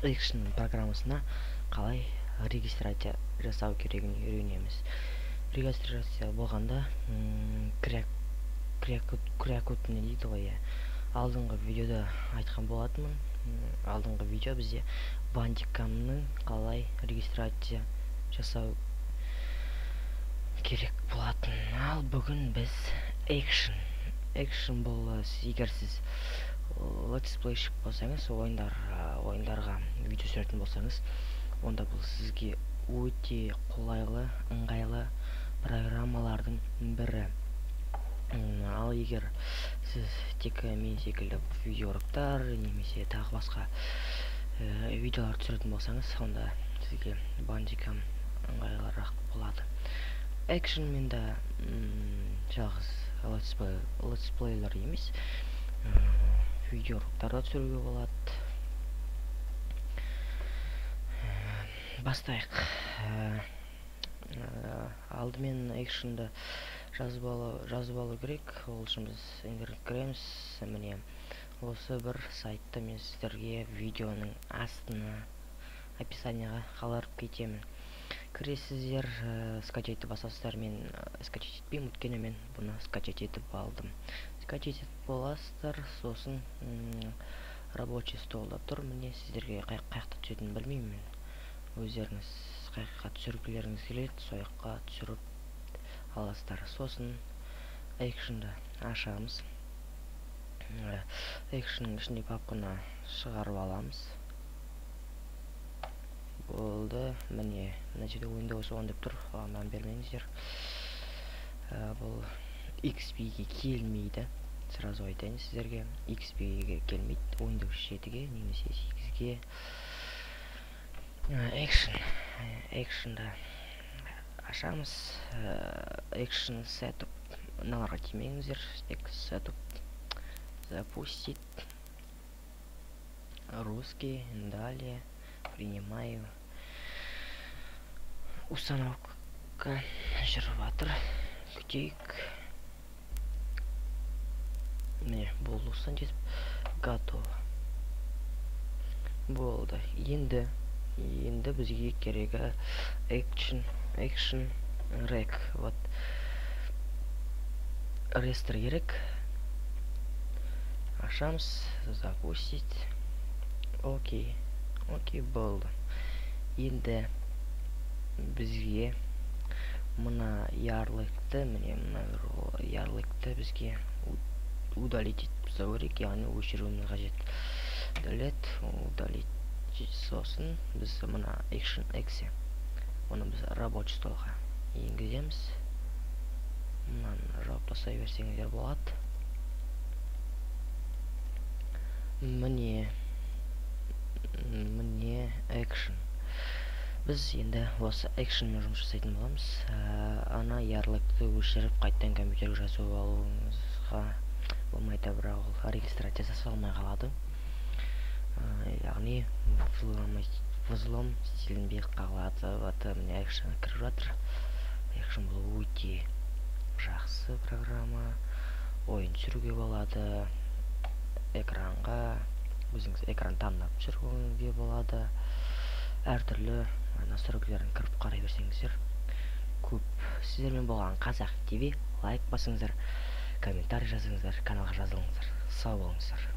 Action программасына қалай регистрация жасау керегін үйренеміз. Регистрация болғанда крякут не дейді ғой, алдыңғы видеода айтқан болатынмын. Алдыңғы видео бізде Bandicam'ның қалай регистрация жасау керек болатын. Ал бүгін біз Action. Action бұл, егер сіз летсплейщик болсаңыз, ойындарға видео түсіретін болсаңыз, онда бұл сізге өте қолайлы, ыңғайлы программалардың бірі. Ал егер сіз тек мен секілді видеороликтар немесе тағы басқа видеолар түсіретін болсаңыз, онда сізге Bandicam ыңғайлырақ болады. Action-мен де жалғыз летсплейлер емес, видеороликтар да түсіруге болады. Бастайық. Алдымен Action'ды жазып алу керек. Ол үшін біз интернетке кіреміз. Міне осы бір сайтты мен сіздерге видеоның астына, описанияға қалдырып кетемін. Кіресіздер, скачать басасыздар. Мен скачать етпеймін, өйткені мен бұны скачать етіп алдым. Скачать етіп боласыздар, сосын рабочий столда тұр. Міне сіздерге қай жақта түсетінін білмеймін мен. Өздеріңіз қай жаққа түсіргілеріңіз келеді, сол жаққа түсіріп аласыздар. Сосын Action'ды ашамыз. Action'ның ішінде папканы шығарып аламыз. Болды. Міне мына жерде Windows 10 деп тұр, оған мән бермеңіздер. Бұл XP-ге келмейді, сразу айтайын сіздерге, XP-ге келмейді, Windows 7-ге немесе 8-ге. Action'ды ашамыз. Action Setup, мыналарға тимеңіздер, тек Setup, запустить, русский, далее, принимаю. Установка жүріп жатыр, күтейік. Міне болды, установить, готово. Болды. Енді бізге керегі Action Rec. Вот реестр керек. Ашамыз, запустить. Окей. Окей, болды. Енді бізге мына ярлыкты, міне мына ярлыкты бізге удалить етіп тастау керек, яғни өшіруіміз қажет. Delete, удалить. Сосын біз мына Action Exe, оны біз рабочий столға енгіземіз. Мынаны жауып тастай берсеңіздер болады. Міне Action. Біз енді осы Action'мен жұмыс жасайтын боламыз. Ана ярлыкты өшіріп қайтадан компьютерге жазып алуыңызға болмайды, бірақ ол регистрация жасалмай қалады. Яғни взлом істелінбей қалады. Вот міне Action кіріп жатыр. Action бұл өте жақсы программа. Ойын түсіруге болады. Экранға өзіңіз экран таңдап түсіруге болады. Әртүрлі настройкаларын кіріп қарай берсеңіздер көп. Сіздермен болған Қазақ ТВ. Лайк басыңыздар, комментарий жазыңыздар, каналға жазылыңыздар. Сау болыңыздар.